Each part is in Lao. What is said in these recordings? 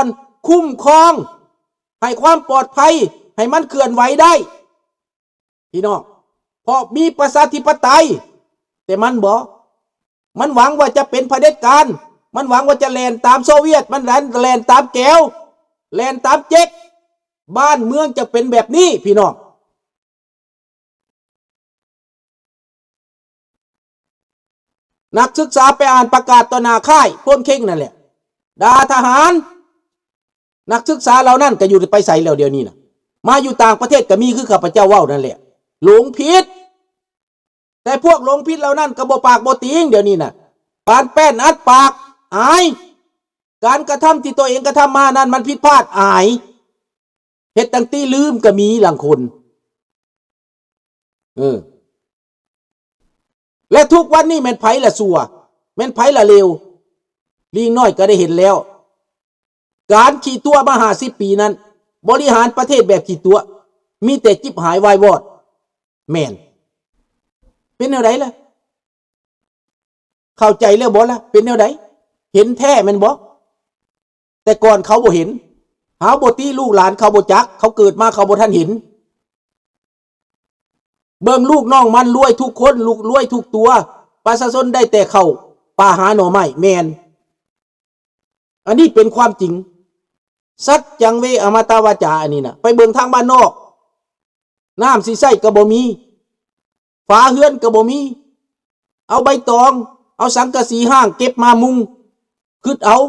ນ ຄຸ້ມຄອງ ໃຫ້ຄວາມປອດໄພ ໃຫ້ມັນເຄື່ອນໄຫວໄດ້ ພີ່ນ້ອງ ເພາະມີປະຊາທິປະໄຕ ແຕ່ມັນບໍ່ ມັນຫວັງວ່າຈະເປັນຜະເດັດການ ມັນຫວັງວ່າຈະແລ່ນຕາມໂຊວຽດ ມັນແລ່ນ ແລ່ນຕາມແກວ ແລ່ນຕາມເຈັກ ບ້ານເມືອງຈະເປັນແບບນີ້ ພີ່ນ້ອງ. ນັກສຶກສາໄປອ່ານປະກາດຕໍ່ໜ້າຄ້າຍໂພນເຄັງນັ້ນແຫຼະ ດ່າທະຫານ. ນັກສຶກສາເຫຼົ່ານັ້ນກໍຢູ່ໄປໃສແລ້ວດຽວນີ້ນະ? ມາຢູ່ຕ່າງປະເທດກໍມີຄືຂ້າພະເຈົ້າເວົ້ານັ້ນແຫຼະ ຫຼົງຜິດ. ແຕ່ພວກຫຼົງຜິດເຫຼົ່ານັ້ນກໍບໍ່ປາກບໍ່ຕີງດຽວນີ້ນະ ປານແປ້ນອັດປາກ ອາຍ. ການກະທຳທີ່ຕົວເອງກະທຳມານັ້ນມັນຜິດພາດ ອາຍ. ເຮັດຕັ້ງຕິລືມກໍມີລາງຄົນ ເອີ ແລະ ທຸກວັນນີ້ແມ່ນໃຜລະຊົ່ວ ແມ່ນໃຜລະເລວ? ລີງນ້ອຍກໍໄດ້ເຫັນແລ້ວ ການຂີ້ຕົວະມາຫ້າສິບປີນັ້ນ ບໍລິຫານປະເທດແບບຂີ້ຕົວະ ມີແຕ່ຈິບຫາຍວາຍວອດ. ແມ່ນ ເປັນແນວໃດລະ? ເຂົ້າໃຈແລ້ວບໍ່ລະ? ເປັນແນວໃດ? ເຫັນແທ້ແມ່ນບໍ່? ແຕ່ກ່ອນເຂົາບໍ່ເຫັນ ເຮົາບໍ່ຕິ ລູກຫຼານເຂົາບໍ່ຈັກ ເຂົາເກີດມາເຂົາບໍ່ທັນເຫັນ. ເບິ່ງລູກນ້ອງມັນລວຍທຸກຄົນ ລູກລວຍທຸກຕົວ ປະຊາຊົນໄດ້ແຕ່ເຂົ້າປ່າຫາໜໍ່ໄມ້ ແມ່ນ ອັນນີ້ເປັນຄວາມຈິງ ສັດຈັງເວ ອະມະຕະວາຈາ ອັນນີ້ນະ ໄປເບິ່ງທາງບ້ານນອກ ນ້ຳຊິໃຊ້ກໍບໍ່ມີ ຝາເຮືອນກໍບໍ່ມີ ເອົາໃບຕອງ ເອົາສັງກະສີຮ້າງເກັບມາມຸງ ຄິດເອົາ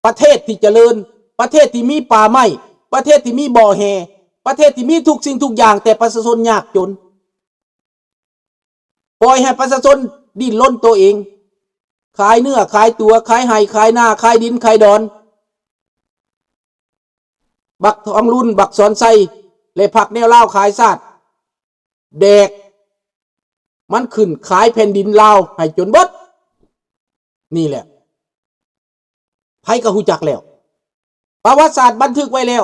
ປະເທດທີ່ຈະເລີນ ປະເທດທີ່ມີປ່າໄມ້ ປະເທດທີ່ມີບໍ່ແຮ່ ປະເທດທີ່ມີທຸກສິ່ງທຸກຢ່າງ ແຕ່ປະຊາຊົນຍາກຈົນ ປ່ອຍໃຫ້ປະຊາຊົນດີ້ນລົນໂຕເອງ ຂາຍເນື້ອຂາຍຕົວ ຂາຍໄຮ່ຂາຍນາ ຂາຍດິນຂາຍດອນ ບັກທອງລຸນ ບັກສອນໄຊ ແລະ ພັກແນວລາວຂາຍຊາດ ແດກມັນຂຶ້ນ ຂາຍແຜ່ນດິນລາວໃຫ້ຈົນເບິດ. ນີ້ແຫຼະ ໃຜກໍຮູ້ຈັກແລ້ວ ປະຫວັດສາດບັນທຶກໄວ້ແລ້ວ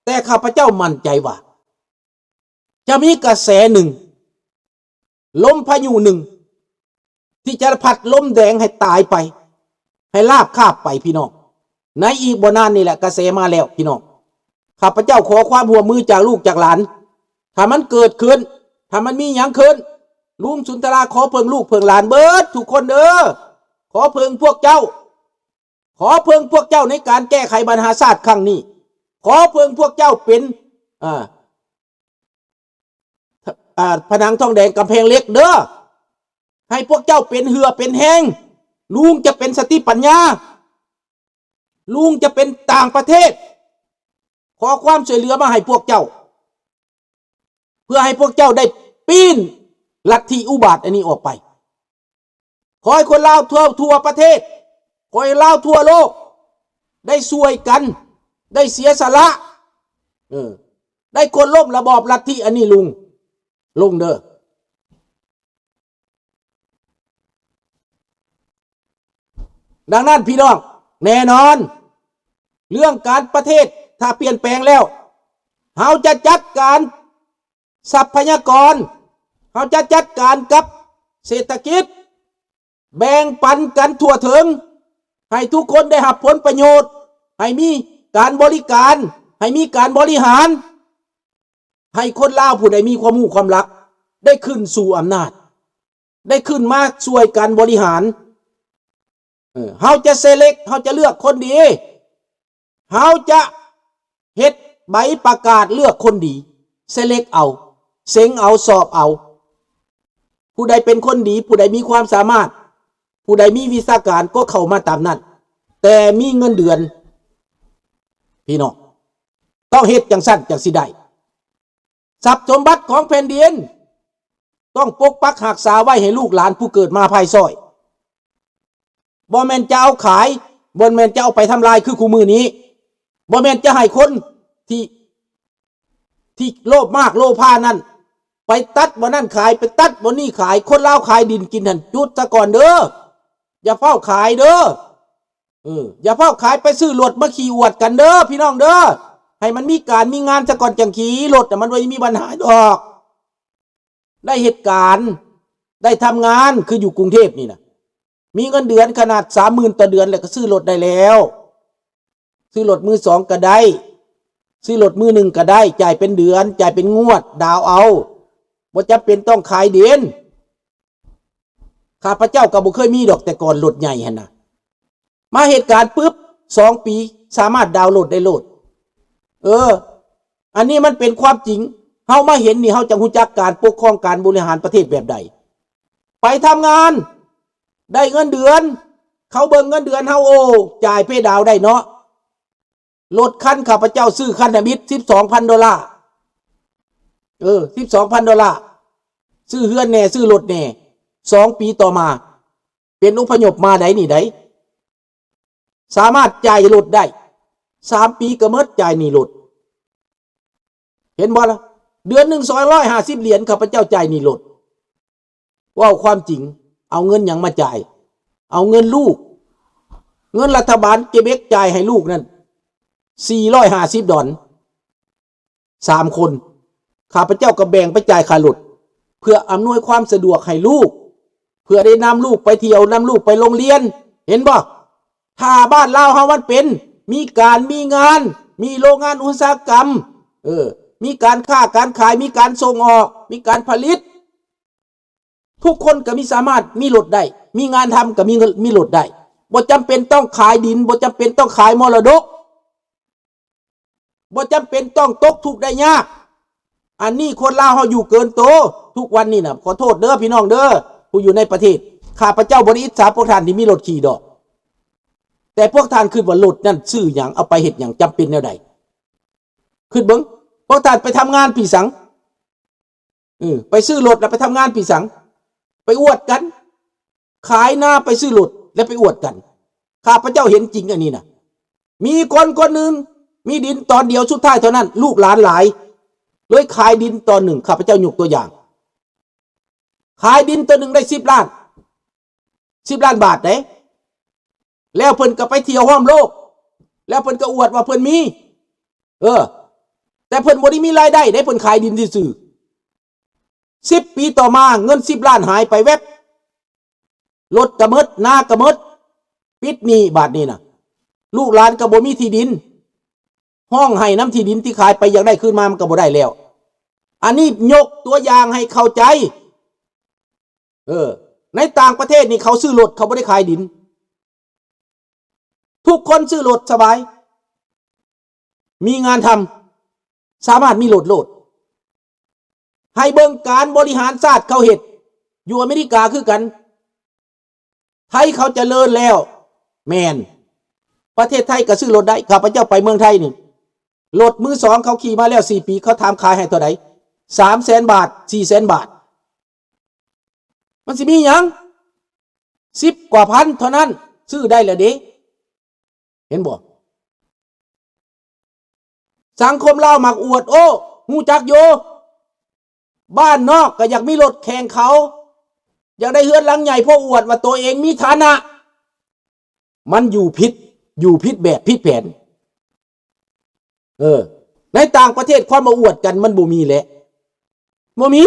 ແຕ່ຂ້າພະເຈົ້າໝັ້ນໃຈວ່າ ຈະມີກະແສໜຶ່ງ ລົມພາຍຸໜຶ່ງ ທີ່ຈະພັດລົມແດງໃຫ້ຕາຍໄປ ໃຫ້ລາບຄາບໄປ ພີ່ນ້ອງ. ໃນອີກບໍ່ນານນີ້ແຫຼະ ກະແສມາແລ້ວ ພີ່ນ້ອງ. ຂ້າພະເຈົ້າຂໍຄວາມຮ່ວມມືຈາກລູກຈາກຫຼານ ຖ້າມັນເກີດຂຶ້ນ ຖ້າມັນມີຫຍັງຂຶ້ນ ລຸງສຸນທະລາຂໍເພິ່ງລູກເພິ່ງຫຼານເບິດທຸກຄົນເດີ ຂໍເພິ່ງພວກເຈົ້າ ຂໍເພິ່ງພວກເຈົ້າໃນການແກ້ໄຂບັນຫາຊາດຄັ້ງນີ້ ຂໍເພິ່ງພວກເຈົ້າເປັນ ເອີ ອ່າ ຜະໜັງທອງແດງກຳແພງເຫຼັກເດີ ໃຫ້ພວກເຈົ້າເປັນເຫື່ອເປັນແຮງ ລຸງຈະເປັນສະຕິປັນຍາ ລຸງຈະເປັນຕ່າງປະເທດ ຂໍຄວາມຊ່ວຍເຫຼືອມາໃຫ້ພວກເຈົ້າ ເພື່ອໃຫ້ພວກເຈົ້າໄດ້ປີ້ນລັດທິອຸບາດອັນນີ້ອອກໄປ. ຂໍໃຫ້ຄົນລາວທົ່ວ ທົ່ວປະເທດ ຂໍໃຫ້ລາວທົ່ວໂລກ ໄດ້ຊ່ວຍກັນ ໄດ້ເສຍສະຫຼະ ເອີ ໄດ້ໂຄ່ນລົ້ມລະບອບລັດທິອັນນີ້ ລຸງ ລຸງເດີ. ດັ່ງນັ້ນ ພີ່ນ້ອງ ແນ່ນອນ ເລື່ອງການປະເທດ ຖ້າປ່ຽນແປງແລ້ວ ເຮົາຈະຈັດການ ຊັບພະຍາກອນ ເຮົາຈະຈັດການກັບເສດຖະກິດ ແບ່ງປັນກັນທົ່ວເຖິງ ໃຫ້ທຸກຄົນໄດ້ຮັບຜົນປະໂຫຍດ ໃຫ້ມີການບໍລິການ ໃຫ້ມີການບໍລິຫານ ໃຫ້ຄົນລາວຜູ້ໃດມີຄວາມຮູ້ຄວາມລັກ ໄດ້ຂຶ້ນສູ່ອຳນາດ ໄດ້ຂຶ້ນມາຊ່ວຍກັນບໍລິຫານ. ເອີ ເຮົາຈະເຊເລັກ ເຮົາຈະເລືອກຄົນດີ ເຮົາຈະເຮັດໃບປະກາດເລືອກຄົນດີ ເຊເລັກເອົາ ເສັງເອົາ ສອບເອົາ ຜູ້ໃດເປັນຄົນດີ ຜູ້ໃດມີຄວາມສາມາດ ຜູ້ໃດມີວິຊາການກໍເຂົ້າມາຕາມນັ້ນ ແຕ່ມີເງິນເດືອນ ພີ່ນ້ອງ ຕ້ອງເຮັດຈັ່ງຊັ້ນຈັ່ງຊິໄດ້. ຊັບສົມບັດຂອງແຜ່ນດິນ ຕ້ອງປົກປັກຮັກສາໄວ້ໃຫ້ລູກຫຼານຜູ້ເກີດມາພາຍຊ້ອຍ ບໍ່ແມ່ນຈະເອົາຂາຍ ບໍ່ແມ່ນຈະເອົາໄປທຳລາຍຄືຄູ່ມື້ນີ້ ບໍ່ແມ່ນຈະໃຫ້ຄົນທີ່ ທີ່ໂລບມາກໂລພານັ້ນ ໄປຕັດບ່ອນນັ້ນຂາຍ ໄປຕັດບ່ອນນີ້ຂາຍ ຄົນລາວຂາຍດິນກິນຫັ້ນ ຢຸດສາກ່ອນເດີ ຢ່າຟ້າວຂາຍເດີ. ເອີ ຢ່າຟ້າວຂາຍໄປຊື້ລົດມາຂີ່ອວດກັນເດີ ພີ່ນ້ອງເດີ ໃຫ້ມັນມີການມີງານສາກ່ອນຈັ່ງຂີ່ລົດນະ ມັນບໍ່ມີບັນຫາດອກ ໄດ້ເຮັດການ ໄດ້ທຳງານ ຄືຢູ່ກຸງເທບນີ້ນະ ມີເງິນເດືອນຂະໜາດສາມໝື່ນຕໍ່ເດືອນ ແລ້ວກໍຊື້ລົດໄດ້ແລ້ວ. ຊື້ລົດມືສອງກໍໄດ້ ຊື້ລົດມືໜຶ່ງກໍໄດ້ ຈ່າຍເປັນເດືອນ ຈ່າຍເປັນງວດ ດາວເອົາ ບໍ່ຈຳເປັນຕ້ອງຂາຍດິນ. ຂ້າພະເຈົ້າກໍບໍ່ເຄີຍມີດອກ ແຕ່ກ່ອນລົດໃຫຍ່ຫັ້ນນະ ມາເຮັດການປຶບ ສອງປີ ສາມາດດາວໂຫຼດໄດ້ໂລດ. ເອີ ອັນນີ້ມັນເປັນຄວາມຈິງ ເຮົາມາເຫັນນີ້ ເຮົາຈະຮູ້ຈັກການປົກຄອງ ການບໍລິຫານປະເທດແບບໃດ. ໄປທຳງານ ໄດ້ເງິນເດືອນ ເຂົາເບິ່ງເງິນເດືອນເຮົາ ໂອ້ ຈ່າຍເພດາວໄດ້ເນາະ. ລົດຄັນຂ້າພະເຈົ້າຊື້ຄັນທຳອິດ ສິບສອງພັນໂດລາ ເອີ ສິບສອງພັນໂດລາ ຊື້ເຮືອນແດ່ ຊື້ລົດແດ່. ສອງປີຕໍ່ມາ ເປັນອົບພະຍົບມາໄດ໋ນີ້ໄດ໋ ສາມາດຈ່າຍລົດໄດ້ ສາມປີກໍໝົດ ຈ່າຍໜີ້ລົດ. ເຫັນບໍ່ລະ? ເດືອນໜຶ່ງສອງຮ້ອຍຫ້າສິບຫຼຽນ ຂ້າພະເຈົ້າຈ່າຍໜີ້ລົດ. ເວົ້າຄວາມຈິງ ເອົາເງິນຫຍັງມາຈ່າຍ? ເອົາເງິນລູກ. ເງິນລັດຖະບານເກເບັກຈ່າຍໃຫ້ລູກນັ້ນ ສີ່ຮ້ອຍຫ້າສິບດອນ ສາມຄົນ. ຂ້າພະເຈົ້າກໍແບ່ງໄປຈ່າຍຄ່າລົດ ເພື່ອອຳນວຍຄວາມສະດວກໃຫ້ລູກ ເພື່ອໄດ້ນຳລູກໄປທ່ຽວ ນຳລູກໄປໂຮງຮຽນ. ເຫັນບໍ່? ຖ້າບ້ານລາວເຮົາມັນເປັນ ມີການມີງານ ມີໂລງງານອຸດສາຫະກຳ ເອີ ມີການຄ້າການຂາຍ ມີການສົ່ງອອກ ມີການຜະລິດ ທຸກຄົນກໍມີ ສາມາດມີລົດໄດ້ ມີງານທຳກໍມີເງິນ ມີລົດໄດ້. ບໍ່ຈຳເປັນຕ້ອງຂາຍດິນ ບໍ່ຈຳເປັນຕ້ອງຂາຍມໍລະດົກ ບໍ່ຈຳເປັນຕ້ອງຕົກທຸກໄດ້ຍາກ. ອັນນີ້ຄົນລາວເຮົາຢູ່ເກີນໂຕ ທຸກວັນນີ້ນະ. ຂໍໂທດເດີພີ່ນ້ອງເດີ ຜູ້ຢູ່ໃນປະເທດ ຂ້າພະເຈົ້າບໍ່ໄດ້ອິດສາພວກທ່ານທີ່ມີລົດຂີ່ດອກ ແຕ່ພວກທ່ານຄິດວ່າລົດນັ້ນຊື້ຫຍັງ ເອົາໄປເຮັດຫຍັງ ຈຳເປັນແນວໃດ? ຄິດເບິ່ງ ພວກທ່ານໄປທຳງານພີ້ສັງ? ເອີ ໄປຊື້ລົດແລ້ວໄປທຳງານພີ້ສັງ? ໄປອວດກັນ ຂາຍນາໄປຊື້ລົດ ແລ້ວໄປອວດກັນ. ຂ້າພະເຈົ້າເຫັນຈິງອັນນີ້ນະ. ມີຄົນຄົນໜຶ່ງ ມີດິນຕອນດຽວ ສຸດທ້າຍເທົ່ານັ້ນ ລູກຫຼານຫຼາຍ ເລີຍຂາຍດິນຕອນໜຶ່ງ. ຂ້າພະເຈົ້າຍົກຕົວຢ່າງ ຂາຍດິນຕອນໜຶ່ງໄດ້ສິບລ້ານ ສິບລ້ານບາດເດ້. ແລ້ວເພິ່ນກໍໄປທ່ຽວຮ່ອມໂລກ ແລ້ວເພິ່ນກໍອວດວ່າເພິ່ນມີ ເອີ ແຕ່ເພິ່ນບໍ່ໄດ້ມີລາຍໄດ້ເດ້ ເພິ່ນຂາຍດິນຊື່ໆ. ສິບປີຕໍ່ມາ ເງິນສິບລ້ານຫາຍໄປແວັບ ລົດກໍໝົດ ນາກໍໝົດ ປິດໜີ້ບາດນີ້ນະ. ລູກຫຼານກໍບໍ່ມີທີ່ດິນ ຮ້ອງໄຫ້ນຳທີ່ດິນທີ່ຂາຍໄປ ຢາກໄດ້ຄືນມາມັນກໍບໍ່ໄດ້ແລ້ວ. ອັນນີ້ຍົກຕົວຢ່າງໃຫ້ເຂົ້າໃຈ. ເອີ ໃນຕ່າງປະເທດນີ້ເຂົາຊື້ລົດ ເຂົາບໍ່ໄດ້ຂາຍດິນ. ທຸກຄົນຊື້ລົດສະບາຍ ມີງານທຳ ສາມາດມີລົດໂລດ. ໃຫ້ເບິ່ງການບໍລິຫານຊາດເຂົາເຮັດ ຢູ່ອາເມລິກາຄືກັນ. ໄທເຂົາຈະເລີນແລ້ວ ແມ່ນ ປະເທດໄທກໍຊື້ລົດໄດ້. ຂ້າພະເຈົ້າໄປເມືອງໄທນີ້ ລົດມືສອງເຂົາຂີ່ມາແລ້ວສີ່ປີ ເຂົາຖາມຂາຍໃຫ້ເທົ່າໃດ? ສາມແສນບາດ ສີ່ແສນບາດ. ມັນຊິມີຫຍັງ? ສິບກວ່າພັນເທົ່ານັ້ນ ຊື້ໄດ້ແລ້ວເດ້. ເຫັນບໍ່? ສັງຄົມລາວມັກອວດໂອ້ ຮູ້ຈັກຢູ່ ບ້ານນອກກໍຢາກມີລົດແຂ່ງເຂົາ ຢາກໄດ້ເຮືອນຫຼັງໃຫຍ່ ເພາະອວດວ່າໂຕເອງມີຖານະ. ມັນຢູ່ຜິດ ຢູ່ຜິດແບບຜິດແຜນ. ເອີ ໃນຕ່າງປະເທດຄວາມມາອວດກັນມັນບໍ່ມີແຫຼະ ບໍ່ມີ.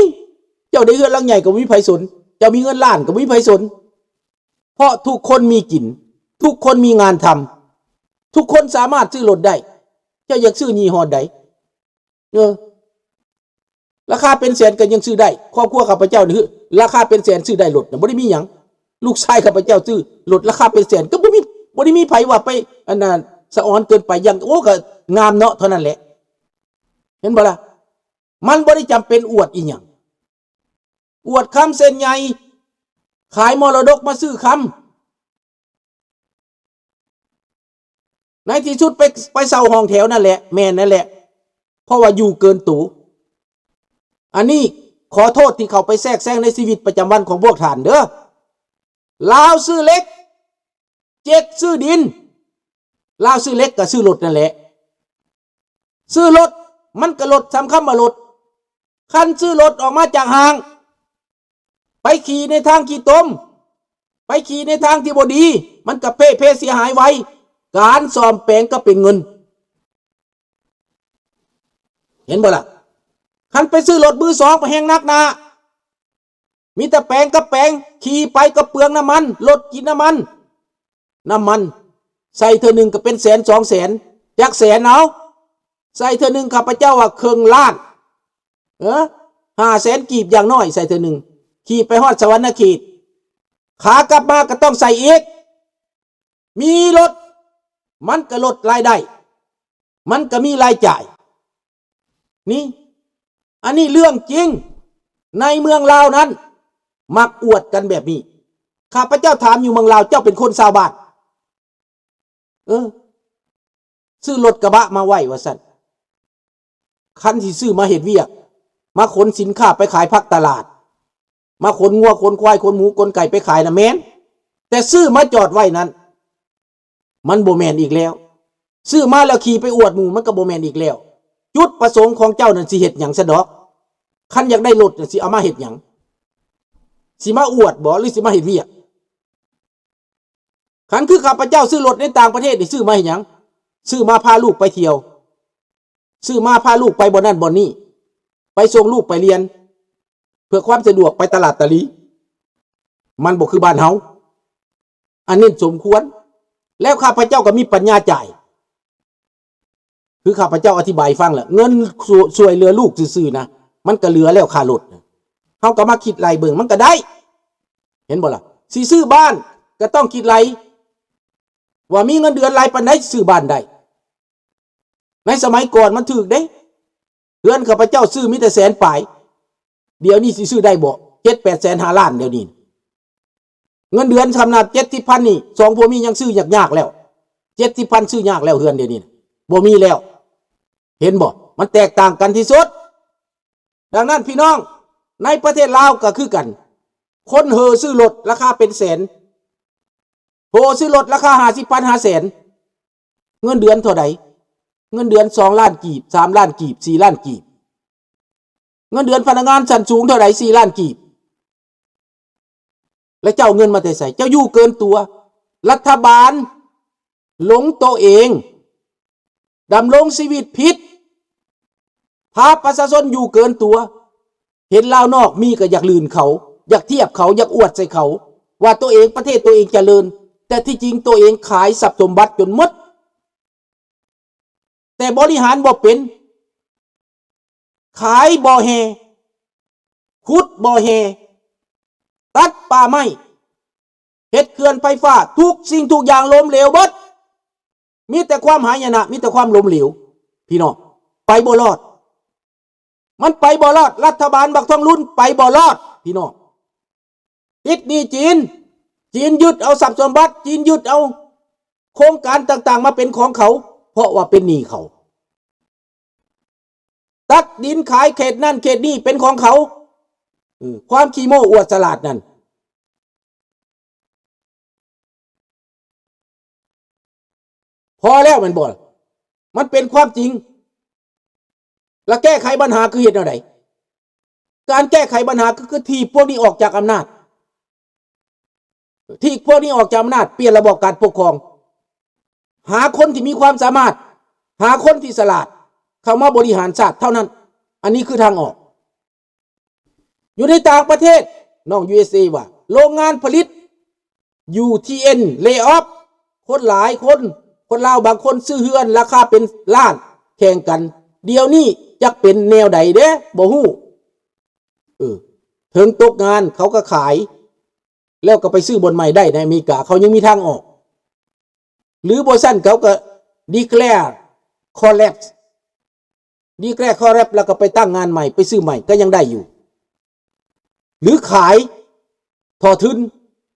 ເຈົ້າໄດ້ເຮືອນຫຼັງໃຫຍ່ກໍບໍ່ມີໃຜສົນ ເຈົ້າມີເງິນລ້ານກໍບໍ່ມີໃຜສົນ ເພາະທຸກຄົນມີກິນ ທຸກຄົນມີງານທຳ ທຸກຄົນສາມາດຊື້ລົດໄດ້. ເຈົ້າຢາກຊື້ຍີ່ຫໍ້ໃດ? ເອີ ລາຄາເປັນແສນກໍຍັງຊື້ໄດ້. ຄອບຄົວຂ້າພະເຈົ້ານີ້ ລາຄາເປັນແສນຊື້ໄດ້ລົດນະ ບໍ່ໄດ້ມີຫຍັງ. ລູກຊາຍຂ້າພະເຈົ້າຊື້ລົດລາຄາເປັນແສນ ກໍບໍ່ມີ ບໍ່ໄດ້ມີໃຜວ່າໄປ ອັນນັ້ນ ສະອອນເກີນໄປ. ຢ່າງ ໂອ້ ກໍງາມເນາະ ເທົ່ານັ້ນແຫຼະ. ເຫັນບໍ່ລະ? ມັນບໍ່ໄດ້ຈຳເປັນອວດອີ່ຫຍັງ ອວດຄຳເສັ້ນໃຫຍ່ ຂາຍມໍລະດົກມາຊື້ຄຳ. ໃນທີ່ສຸດໄປ ໄປເຊົ່າຫ້ອງແຖວນັ້ນແຫຼະ ແມ່ນນັ້ນແຫຼະ ເພາະວ່າຢູ່ເກີນໂຕ. ອັນນີ້ຂໍໂທດທີ່ເຂົ້າໄປແຊກແຊງໃນຊີວິດປະຈຳວັນຂອງພວກທ່ານເດີ. ລາວຊື້ເຫຼັກ ເຈັກຊື້ດິນ ລາວຊື້ເຫຼັກກໍຊື້ລົດນັ້ນແຫຼະ. ຊື້ລົດ ມັນກໍລົດ ສຳຄັນວ່າລົດ. ຄັນຊື້ລົດອອກມາຈາກຫ້າງ ໄປຂີ່ໃນທາງຂີ້ຕົມ ໄປຂີ່ໃນທາງທີ່ບໍ່ດີ ມັນກະເພະເພເສຍຫາຍໄວ. ການສ້ອມແປງກໍເປັນເງິນ ເຫັນບໍ່ລະ? ຄັນໄປຊື້ລົດມືສອງ ໄປແຮ່ງໜັກໜ້າ ມີແຕ່ແປງກັບແປງ ຂີ່ໄປກໍເປືອງນ້ຳມັນ ລົດກິນນ້ຳມັນ ນ້ຳມັນໃສ່ເທື່ອໜຶ່ງກໍເປັນແສນສອງແສນ ຈັກແສນເອົາ ໃສ່ເທື່ອໜຶ່ງ ຂ້າພະເຈົ້າວ່າເຄິ່ງລ້ານ ເອີ ຫ້າແສນກີບຢ່າງໜ້ອຍ ໃສ່ເທື່ອໜຶ່ງ ຂີ່ໄປຮອດສະຫວັນນະເຂດ ຂາກັບມາກໍຕ້ອງໃສ່ອີກ ມີລົດ ມັນກໍລົດລາຍໄດ້ ມັນກໍມີລາຍຈ່າຍ ນີ້ ອັນນີ້ເລື່ອງຈິງ ໃນເມືອງລາວນັ້ນ ມັກອວດກັນແບບນີ້ ຂ້າພະເຈົ້າຖາມຢູ່ເມືອງລາວ ເຈົ້າເປັນຄົນຊາວບ້ານ ເອີ ຊື້ລົດກະບະມາໄວ້ວ່າຊັ້ນ ຄັນຊິຊື້ມາເຮັດວຽກ ມາຂົນສິນຄ້າໄປຂາຍພາກຕະຫຼາດ ມາຂົນງົວ ຂົນຄວາຍ ຂົນໝູ ຂົນໄກ່ໄປຂາຍນະແມ່ນ ແຕ່ຊື້ມາຈອດໄວ້ນັ້ນ ມັນບໍ່ແມ່ນອີກແລ້ວ ຊື້ມາແລ້ວຂີ່ໄປອວດໝູ່ ມັນກໍບໍ່ແມ່ນອີກແລ້ວ ຈຸດປະສົງຂອງເຈົ້ານັ້ນຊິເຮັດຫຍັງຊັ້ນດອກ ຄັນຢາກໄດ້ລົດ ຊິເອົາມາເຮັດຫຍັງ ຊິມາອວດບໍ ຫຼື ຊິມາເຮັດວຽກ ຄັນຄືຂ້າພະເຈົ້າຊື້ລົດໃນຕ່າງປະເທດນີ້ ຊື້ມາເຮັດຫຍັງ ຊື້ມາພາລູກໄປທ່ຽວ ຊື້ມາພາລູກໄປບ່ອນນັ້ນບ່ອນນີ້ ໄປສົ່ງລູກໄປຮຽນ ເພື່ອຄວາມສະດວກ ໄປຕະຫຼາດຕະຫຼີ ມັນບໍ່ຄືບ້ານເຮົາ ອັນນີ້ສົມຄວນ ແລ້ວຂ້າພະເຈົ້າກໍມີປັນຍາຈ່າຍ ຄືຂ້າພະເຈົ້າອະທິບາຍໃຫ້ຟັງແຫຼະ ເງິນຊ່ວຍ ຊ່ວຍເຫຼືອລູກຊື່ໆນະ ມັນກໍເຫຼືອແລ້ວຄ່າລົດນະ ເຮົາກໍມາຄິດໄລ່ເບິ່ງ ມັນກໍໄດ້ ເຫັນບໍ່ລະ ຊິຊື້ບ້ານກໍຕ້ອງຄິດໄລ່ ວ່າມີເງິນເດືອນຫຼາຍປານໃດ ຊື້ບ້ານໄດ້ ໃນສະໄໝກ່ອນມັນຖືກເດ້ ເຮືອນຂ້າພະເຈົ້າຊື້ມີແຕ່ແສນປາຍ ດຽວນີ້ຊິຊື້ໄດ້ບໍ່ ເຈັດແປດແສນ ຫ້າລ້ານ ດຽວນີ້ ເງິນເດືອນສຳລັບເຈັດສິບພັນນີ້ ສອງຜົວເມຍຍັງຊື້ຍາກໆແລ້ວ ເຈັດສິບພັນຊື້ຍາກແລ້ວ ເຮືອນດຽວນີ້ນະ ບໍ່ມີແລ້ວ ເຫັນບໍ່ ມັນແຕກຕ່າງກັນທີ່ສຸດ. ດັ່ງນັ້ນພີ່ນ້ອງ ໃນປະເທດລາວກໍຄືກັນ ຄົນເຫີຊື້ລົດລາຄາເປັນແສນ ໂຫ ຊື້ລົດລາຄາຫ້າສິບພັນ ຫ້າແສນ ເງິນເດືອນເທົ່າໃດ? ເງິນເດືອນສອງລ້ານກີບ ສາມລ້ານກີບ ສີ່ລ້ານກີບ ເງິນເດືອນພະນັກງານຊັ້ນສູງເທົ່າໃດ? ສີ່ລ້ານກີບ ແລ້ວເຈົ້າເອົາເງິນມາແຕ່ໃສ? ເຈົ້າຢູ່ເກີນຕົວ ລັດຖະບານຫຼົງໂຕເອງ ດຳລົງຊີວິດຜິດ ພາປະຊາຊົນຢູ່ເກີນຕົວ ເຫັນລາວນອກມີກໍຢາກລື່ນເຂົາ ຢາກທຽບເຂົາ ຢາກອວດໃສ່ເຂົາ ວ່າໂຕເອງ ປະເທດໂຕເອງຈະເລີນ ແຕ່ທີ່ຈິງໂຕເອງຂາຍຊັບສົມບັດຈົນໝົດ ແຕ່ບໍລິຫານບໍ່ເປັນ ຂາຍບໍ່ແຮ່ ຂຸດບໍ່ແຮ່ ຕັດປ່າໄມ້ ເຮັດເຂື່ອນໄຟຟ້າ ທຸກສິ່ງທຸກຢ່າງລົ້ມເຫຼວເບິດ ມີແຕ່ຄວາມຫາຍະນະ ມີແຕ່ຄວາມລົ້ມເຫຼວ ພີ່ນ້ອງ ໄປບໍ່ລອດ ມັນໄປບໍ່ລອດ ລັດຖະບານບັກທອງລຸນໄປບໍ່ລອດ ພີ່ນ້ອງ ຕິດໜີ້ຈີນ ຈີນຍຶດເອົາຊັບສົມບັດ ຈີນຍຶດເອົາໂຄງການຕ່າງໆມາເປັນຂອງເຂົາ ເພາະວ່າເປັນໜີ້ເຂົາ ຕັດດິນຂາຍເຂດນັ້ນເຂດນີ້ເປັນຂອງເຂົາ ເອີ ຄວາມຂີ້ໂມ້ອວດສະຫຼາດນັ້ນ ພໍແລ້ວແມ່ນບໍ່? ມັນເປັນຄວາມຈິງ ແລ້ວແກ້ໄຂບັນຫາຄືເຮັດແນວໃດ? ການແກ້ໄຂບັນຫາກໍຄືຖີບພວກນີ້ອອກຈາກອຳນາດ ຖີບພວກນີ້ອອກຈາກອຳນາດ ປ່ຽນລະບອບການປົກຄອງ ຫາຄົນທີ່ມີຄວາມສາມາດ ຫາຄົນທີ່ສະຫຼາດ ເຂົ້າມາບໍລິຫານຊາດເທົ່ານັ້ນ ອັນນີ້ຄືທາງອອກ. ຢູ່ໃນຕ່າງປະເທດ ນ້ອງ ຢູເອສເອ ວ່າ ໂລງງານຜະລິດ ຢູທີເອັນ ເລອອບ ຄົນຫຼາຍຄົນ ຄົນລາວບາງຄົນຊື້ເຮືອນລາຄາເປັນລ້ານແຂ່ງກັນ ດຽວນີ້ຈັກເປັນແນວໃດເດ້ ບໍ່ຮູ້ ເອີ ເຖິງຕົກງານເຂົາກໍຂາຍ ແລ້ວກໍໄປຊື້ບ່ອນໃໝ່ໄດ້ ໃນອາເມລິກາເຂົາຍັງມີທາງອອກ ຫຼືບໍ່ຊັ້ນເຂົາກໍ declare collapse declare collapse ແລ້ວກໍໄປຕັ້ງງານໃໝ່ ໄປຊື້ໃໝ່ກໍຍັງໄດ້ຢູ່ ຫຼືຂາຍທໍ່ທຶນ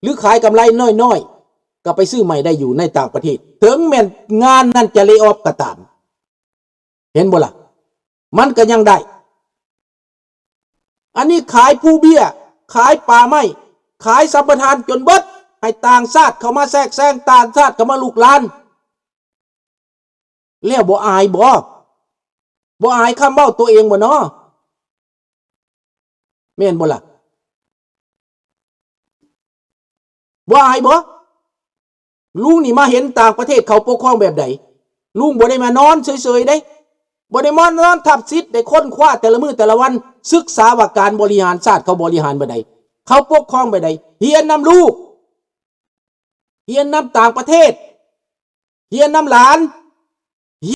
ຫຼືຂາຍກຳໄລນ້ອຍໆ ກໍໄປຊື້ໃໝ່ໄດ້ຢູ່ໃນຕ່າງປະເທດ ເຖິງແມ່ນງານນັ້ນຈະ lay off ກໍຕາມ ເຫັນບໍ່ລະ? ມັນກໍຍັງໄດ້. ອັນນີ້ຂາຍພູເບ້ຍ ຂາຍປ່າໄມ້ ຂາຍສຳປະທານຈົນເບິດ ໃຫ້ຕ່າງຊາດເຂົ້າມາແຊກແຊງ ຕ່າງຊາດເຂົ້າມາລຸກລານ ແລ້ວບໍ່ອາຍບໍ່? ບໍ່ອາຍຄຳເວົ້າໂຕເອງບໍ່ນໍ? ແມ່ນບໍ່ລະ? ບໍ່ອາຍບໍ່? ລຸງນີ້ມາເຫັນຕ່າງປະເທດເຂົາປົກຄອງແບບໃດ ລຸງບໍ່ໄດ້ມານອນເສີຍໆເດ້ ບໍ່ໄດ້ມານອນທັບສິດ ໄດ້ຄົ້ນຄວ້າແຕ່ລະມື້ແຕ່ລະວັນ ສຶກສາວ່າການບໍລິຫານຊາດເຂົາບໍລິຫານແບບໃດ ເຂົາປົກຄອງແບບໃດ ຮຽນນຳລູກ ຮຽນນຳຕ່າງປະເທດ ຮຽນນຳຫຼານ